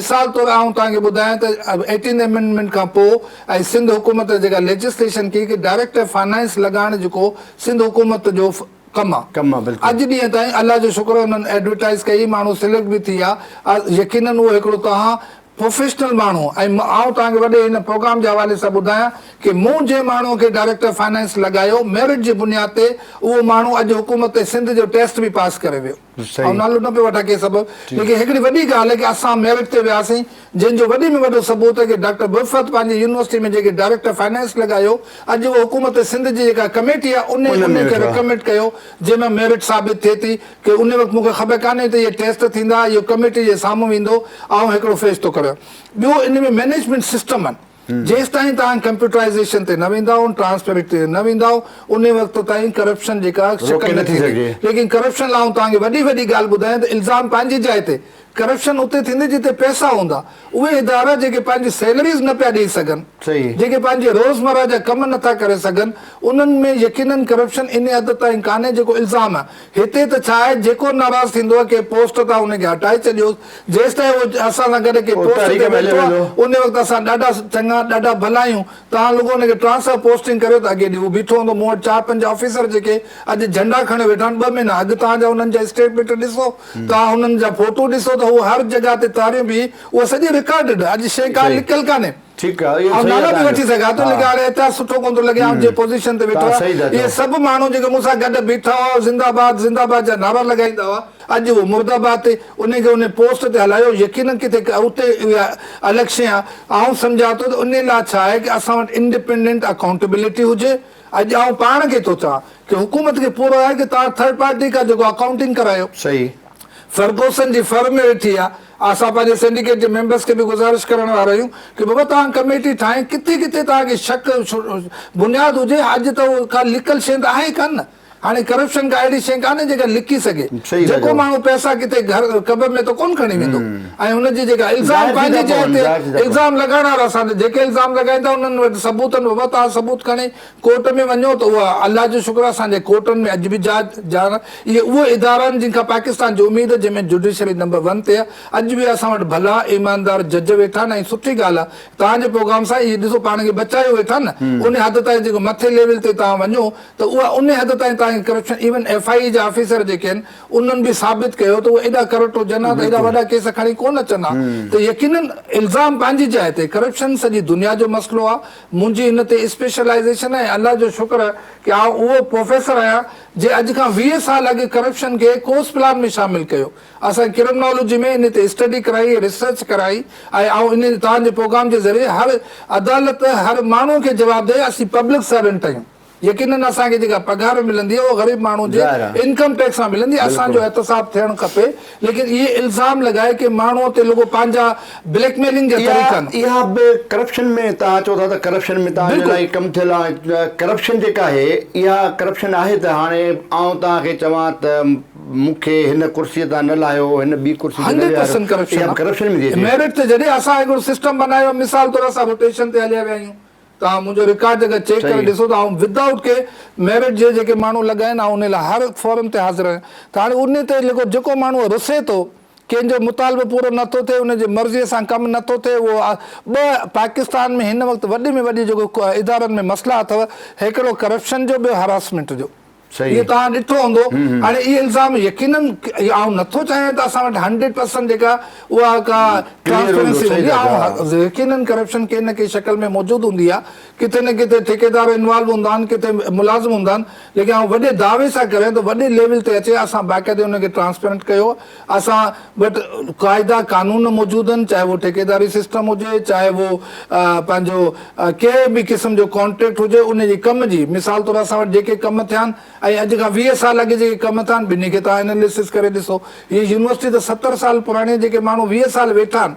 مثال طور آئون توهان کي ٻڌايان ته ايٽين امينڊمينٽ کان پوء ۽ سنڌ حڪومت جيڪا ليجسليشن ڪئي ڪي ڊائريڪٽر فنانس لڳائڻ جيڪو سنڌ حڪومت جو ڪم آهي ڪم آهي بلڪل اڄ ڏينهن تائين الله جو شڪر انهن ايڊورٽائز ڪئي ماڻهو سليڪٽ به ٿي ويا يقينن اهو هڪڙو توهان پروفيشنل ماڻهو ۽ آئون توهان کي وڏي هن پروگرام جي حوالي سان ٻڌايان ڪي مون جنهن ماڻهو کي ڊائريڪٽر فائنانس لڳايو ميرٽ جي بنياد تي اهو ماڻهو اڄ حڪومت سنڌ جو ٽيسٽ به پاس ڪري ويو. آئون نالو نه پيو وٺان ڪنهن سبب ليڪن هڪڙي وڏي ڳالهه آهي ڪي اسان ميرٽ تي وياسين جنهن جو وڏي ۾ وڏو ثبوت آهي ڪي ڊاڪٽر برفت پنهنجي يونيورسٽي ۾ جيڪي ڊائريڪٽر فائنانس لڳايو اڄ اهو حڪومت سنڌ جي جيڪا ڪميٽي آهي ان ان کي رڪمينڊ ڪيو جنهن مان ميرٽ ثابت ٿئي ٿي ڪي ان وقت مون کي خبر ڪانه هئي ته اهي ٽيسٽ ٿيندا اهو ڪميٽي جي سامهون ويندو آئون هڪڙو فيصلو ڪريو ٻيو ان ۾ مئنيجمينٽ سسٽم آهن جيستائين توهان ڪمپيوٽرائيزيشن تي نه ويندائو ٽرانسپيرنٽ تي نه ويندائو انهي وقت تائين ڪرپشن جيڪا شڪل نه ٿيندي ليڪن ڪرپشن لاء آئون توهان کي وڏي وڏي ڳالهه ٻڌايان ته الزام پنهنجي جاء تي ڪرپشن اتي ٿيندي جتي پئسا هوندا اهي ادارا جيڪي پنهنجي سيلريز نه پيا ڏئي سگهن جيڪي پنهنجي روزمره جا ڪم نه ٿا ڪري سگهن انهن ۾ يقينن ڪرپشن انهي حد تائين ڪانهي جيڪو الزام آهي هتي ته ڇا آهي جيڪو ناراض ٿيندو آهي ڪنهن پوسٽ تان ان کي هٽائي ڇڏيوس جيستائين اهو اسان سان گڏ ڪنهن پوسٽ تي ويٺو آهي ان وقت اسان ڏاڍا چڱا ڏاڍا ڀلا آهيون توهان رڳو ان کي ٽرانسفر پوسٽنگ ڪريو ته اڳي ڏينهن هو بيٺو هوندو مون وٽ چار پنج آفيسر جيڪي اڄ جهنڊا کڻيو ويٺا آهن ٻه مهينا اڳ توهان جا انهن جا اسٽيٽمينٽ ڏسو توهان انهن جا فوٽو ڏسو ته هو هر جڳهه تي تاريون به اها سڄي رڪارڊڊ اڄ شيء ڪا لڪل ڪانهي. ٺيڪ آ اهو آئون صحيح آ نالا به توهان جو وٺي سگهان ٿو ها ليڪن هاڻي احتياط سٺو ڪونه ٿو لڳي آئون جنهن پوزيشن تي ويٺو توهان آهيان صحيح ٿا اهي چئو. سڀ ماڻهو جيڪي مون سان گڏ بيٺا هئا زنده باد زنده باد جا نعرا لڳائيندا هئا اڄ اهو مرده باد تي انهي کي انهي پوسٽ تي هلايو يقينن ڪٿي اتي اها الڳ شيء آ آئون سمجهان ٿو ته انهي لاء ڇا آهي ڪي اسان وٽ انڊيپينڊنٽ اڪائونٽبلٽي هجي اڄ آئون پاڻ کي ٿو چوان ڪي حڪومت کي پورو آهي ڪي توهان ٿرڊ پارٽي کان جيڪو اڪائونٽنگ ڪرايو. صحيح. فرگوسن جي فرم ۾ ويٺي آ اسان پنهنجي سينڊيڪيٽ جي ميمبرس کي به گذارش ڪرڻ وارا آهيون ڪي بابا توهان ڪميٽي ٺاهي ڪٿي ڪٿي توهان کي شڪ بنياد هجي اڄ ته اهو ڪا لڪل شيء ته آهي ڪانه نه هاڻي ڪرپشن ڪا اهڙي شيء ڪانهي جيڪا لڪي سگهي صحيح ٿا جيڪو چئو. ماڻهو پئسا ڪٿي گهر قبر ۾ ته ڪونه کڻي ويندو ۽ ان جي جيڪا الزام ظاهر ٿي پنهنجي ٿا جاء پون تي ظاهر ٿي ٿا پون. الزام لڳائڻ وارا اسان تي جيڪي الزام لڳائين ٿا انهن وٽ ثبوت آهن بابا توهان ثبوت کڻي ڪورٽ ۾ وڃو ته اها الله جو شڪر آهي اسان جي ڪورٽن ۾ اڄ به جاچ جار اهي اهي ادارا آهن جن کان پاڪستان جي اميد جنهن ۾ جوڊيشري نمبر ون تي آهي اڄ به اسان وٽ ڀلا ايماندار جج ويٺا آهن ۽ سٺي ڳالهه آهي توهان جي پروگرام سان اهي ڏسو پاڻ کي بچايو ويٺا آهن نه ان حد تائين جيڪو مٿي ليول تي توهان وڃو ته اها ان حد تائين توهان کي ڪرپشن ايون ايف I اي جا آفيسر جيڪي آهن انهن به ثابت ڪيو ته اهي ايڏا ڪرپٽ هجن ها ته ايڏا وڏا ڪيس کڻي ڪونه اچن ها ته يقينن الزام پنهنجي جاء تي ڪرپشن سڄي دنيا جو مسئلو آهي منهنجي ان تي اسپيشلائيزيشن آهي ۽ الله جو شڪر آهي ڪي آئون اهو پروفيسر آهيان جنهن اڄ کان 20 سال اڳ ڪرپشن کي ڪورس پلان ۾ شامل ڪيو. اسان ڪرمنالوجي ۾ ان تي اسٽڊي ڪرائي ريسرچ ڪرائي ۽ آئون ان توهان جي پروگرام جي ذريعي هر عدالت هر ماڻهو کي جواب ڏئي اسين پبلڪ سرونٽ آهيون يقينن اسان کي جيڪا پگهار ملندي اهو غريب ماڻهو جي ظاهر آهي انڪم ٽيڪس مان ملندي اسان جو بلڪل. احتساب ٿيڻ کپي ليڪن اهي الزام لڳائي ڪي ماڻهو تي رڳو پنهنجا بليڪ ميلنگ جا اها طريقا آهن. اها به ڪرپشن ۾ توهان چئو ٿا ته ڪرپشن ۾ توهان جو بلڪل. الاهي ڪم ٿيل آهي ڪرپشن جيڪا آهي اها ڪرپشن آهي ته هاڻي آئون توهان کي چوان ته مون کي هن ڪرسي تان نه لاهيو هن ٻي ڪرسي تي نه هنڊريڊ ويهاريو پرسنٽ ڪرپشن اها به آهي ڪرپشن ۾ ٿي اچي. ميرٽ تي جڏهن اسان هڪڙو سسٽم بنايو مثال طور اسان روٽيشن تي هليا ويا آهيون توهان منهنجو رڪارڊ جيڪر چيڪ ڪري صحيح. ڏسو ته آئون ود آئوٽ ڪي ميرٽ جي جيڪي ماڻهو لڳا آهن آئون انهي لاء هر فورم تي حاضر آهيان ته هاڻي انهي تي جيڪو جيڪو ماڻهو رسي ٿو ڪنهن جو مطالبو پورو نه ٿو ٿئي ان جي مرضي سان ڪم نه ٿو ٿئي اهو ٻه پاڪستان ۾ هن وقت وڏي ۾ وڏي جيڪو ادارن ۾ مسئلا اٿو هڪڙو ڪرپشن جو ٻيو هراسمينٽ جو صحيح. اهو توهان ڏٺو هوندو. هاڻي اهي الزام يقينن آئون نٿو چاهيان ته اسان وٽ هنڊريڊ پرسنٽ جيڪا اها ڪا ڪليئر هوندو ٽرانسپيرنسي صحيح هوندي ٿا چئو ها. آئون يقينن ڪرپشن ڪنهن نه ڪنهن شڪل ۾ موجود هوندي آهي ڪٿي نه ڪٿي ٺيڪيدار انوالو هوندا آهن ڪٿي ملازم هوندا آهن ليڪن آئون وڏي دعوي سان ڪريان ته وڏي ليول تي اچي اسان باقاعدي ان کي ٽرانسپيرنٽ ڪيو اسان وٽ قاعدا قانون موجود آهن چاهي اهو ٺيڪيداري سسٽم هجي چاهي اهو پنهنجو ڪنهن به قسم جو ڪانٽريڪٽ هجي ان جي ڪم جي مثال طور اسان وٽ جيڪي ڪم ٿيا آهن ۽ اڄ کان 20 سال اڳ جيڪي ڪم ٿيا آهن ٻنهي کي توهان اناليسس ڪري ڏسو هي يونيورسٽي ته 70 سال پراڻي جيڪي ماڻهو 20 سال ويٺا آهن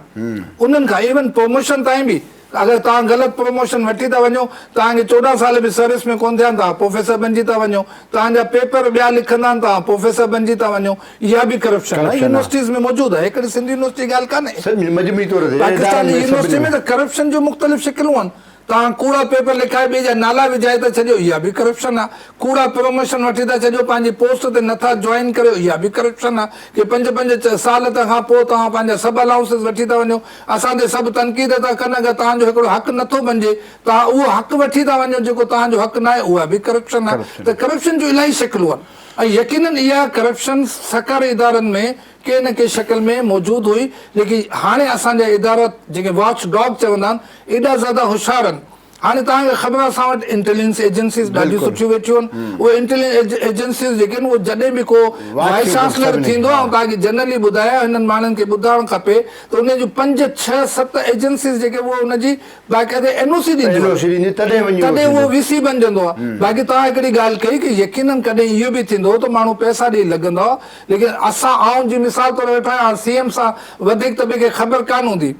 انهن کان ايون پروموشن تائين به اگر توهان غلط پروموشن وٺي ٿا وڃو، توهان کي 14 سال به سروس ۾ ڪونه ٿيا آهن، توهان پروفيسر بنجي ٿا وڃو، توهان جا پيپر ٻيا لکندا آهن، توهان پروفيسر بنجي ٿا وڃو، اها به ڪرپشن آهي، ڪرپشن آهي. يونيورسٽيز ۾ موجود آهي، هڪڙي سنڌ يونيورسٽي جي ڳالهه ڪانهي. سڀ مجموعي طور تي پاڪستان ادارن جي ۾ يونيورسٽي سڀني ۾ ۾. ته ڪرپشن جون مختلف شڪلون آهن، توهان ڪوڙا پيپر لکائي ٻئي جا نالا وجهائي ٿا ڇڏيو، اها به ڪرپشن آهي، ڪوڙا پروموشن وٺي ٿا ڇڏيو، پنهنجي پوسٽ تي نٿا جوائن ڪريو، اها به ڪرپشن آهي، ڪي پنج پنج سال کان پوء توهان پنهنجا سڀ الائونسز وٺي ٿا وڃو، اسان تي سڀ تنقيد ٿا ڪن اگر توهان جو هڪڙو حق نه ٿو بنجي توهان اهو حق وٺي ٿا وڃو جيڪو توهان جو حق ناهي اها به ڪرپشن آهي ته ڪرپشن جون الاهي شڪلون آهن ۽ يقينن اها ڪرپشن سرڪاري ادارن ۾ ڪنهن نه ڪنهن شڪل ۾ موجود هئي ليڪن هاڻي اسان جا ادارا جيڪي واچ ڊاگ چوندا آهن ايڏا زياده هوشيار آهن. هاڻي توهان کي خبر آهي اسان وٽ انٽيليجنس ايجنسيز ڏاڍيون سٺيون ويٺيون آهن اهي انٽيليجنس ايجنسيز جيڪي آهن اهي جڏهن به ڪو وائيس چانسلر ٿيندو آئون توهان کي جنرلي ٻڌايان هنن ماڻهن کي ٻڌائڻ کپي ته ان جون پنج ڇهه ست ايجنسيز جيڪي اهي ان جي باقاعده اين او سي ڏينديون آهن تڏهن اهو وي سي بنجندو آهي باقي توهان هڪڙي ڳالهه ڪئي ڪي يقينن ڪڏهن اهو به ٿيندو ته ماڻهو پئسا ڏئي لڳندا ليڪن اسان آئون جي مثال طور ويٺو آهيان سي ايم سان وڌيڪ ته ٻئي کي خبر ڪانه هوندي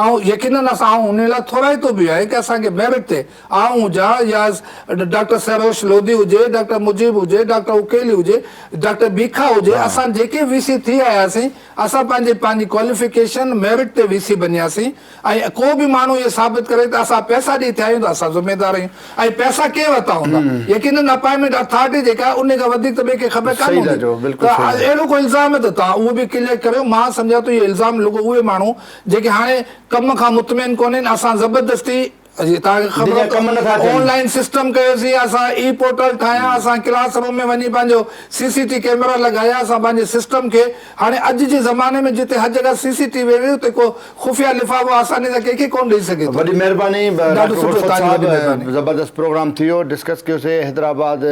آئون يقينن اسان آئون انهي لاء ٿورائتو به آهيان ڪي اسان کي ميرٽ تي آئون هجان يا ڊاڪٽر سروش لوڌي هجي ڊاڪٽر مجيب هجي ڊاڪٽر عقيلي هجي ڊاڪٽر بيکا هجي اسان جيڪي وي سي ٿي آياسين اسان پنهنجي پنهنجي ڪواليفڪيشن ميرٽ تي وي سي بنياسين ۽ ڪو به ماڻهو اهو ثابت ڪري ته اسان پئسا ڏئي ٿيا آهيون ته اسان ذميدار آهيون ۽ پئسا ڪنهن ورتا هوندا؟ يقينن اپائنٽمينٽ اٿارٽي جيڪا آهي ان کان وڌيڪ ته ٻئي کي خبر ڪانه هوندي ته اهڙو ڪو الزام آهي ته توهان اهو به ڪليئر ڪريو. مان سمجهان ٿو اهي الزام رڳو اهي ماڻهو جيڪي هاڻي ڪم کان مطمئن ڪونهن اسان زبردستي توهان کي خبر آهي ته آن لائن سسٽم ڪيوسين اسان اي پورٽل ٺاهيا اسان ڪلاس روم ۾ وڃي پنهنجو سي سي ٽي ڪيمرا لڳايا اسان پنهنجي سسٽم کي هاڻي اڄ جي زماني ۾ جتي هر جڳهه سي سي ٽي وي هئي اتي ڪو خفيه لفافو آساني سان ڪنهن کي ڪونه ڏئي سگهي ٿو. وڏي مهرباني ڏاڍو ڊاڪٽر سٺو غرفت توهان جي صاحب وڏي مهرباني. زبردست پروگرام ٿي ويو ڊسڪس ڪيوسي حيدرآباد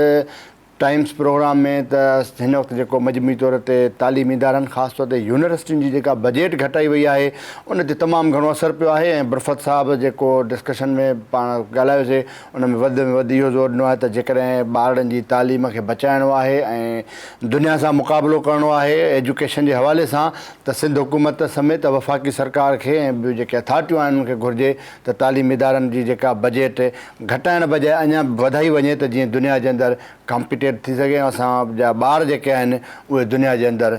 ٽائيمز پروگرام ۾ ته هن وقت جيڪو مجموعي طور تي تعليمي ادارن خاص طور تي يونيورسٽين جي جيڪا بجيٽ گهٽائي وئي آهي ان تي تمام گهڻو اثر پيو آهي ۽ برفت صاحب جيڪو ڊسڪشن ۾ پاڻ ڳالهايوسي ان ۾ وڌ ۾ وڌ اهو زور ڏنو آهي ته جيڪڏهن ٻارڙن جي تعليم کي بچائڻو آهي ۽ دنيا سان مقابلو ڪرڻو آهي ايجوڪيشن جي حوالي سان ته سنڌ حڪومت سميت وفاقي سرڪار کي ۽ ٻيون جيڪي اٿارٽيون آهن انهن کي گهرجي ته تعليمي ادارن جي جيڪا بجيٽ گهٽائڻ بجاء اڃا به وڌائي وڃي ته جيئن دنيا جي اندر ڪامپيٽيٽ ٿي سگهي ۽ اسان جا ٻار جيڪي آهن اهي دنيا جي اندر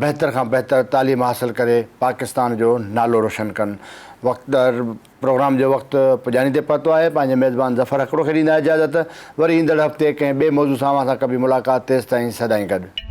بهتر کان بهتر تعليم حاصل ڪري پاڪستان جو نالو روشن ڪن. وقت پروگرام جو وقت پڄاڻي تي پهتو آهي پنهنجي ميزبان ظفر هڪڙو کي ڏيندا اجازت وري ايندڙ هفتي ڪنهن ٻئي موضوع سان اوهان سان ڪبي ملاقات تيستائين سدائين گڏ.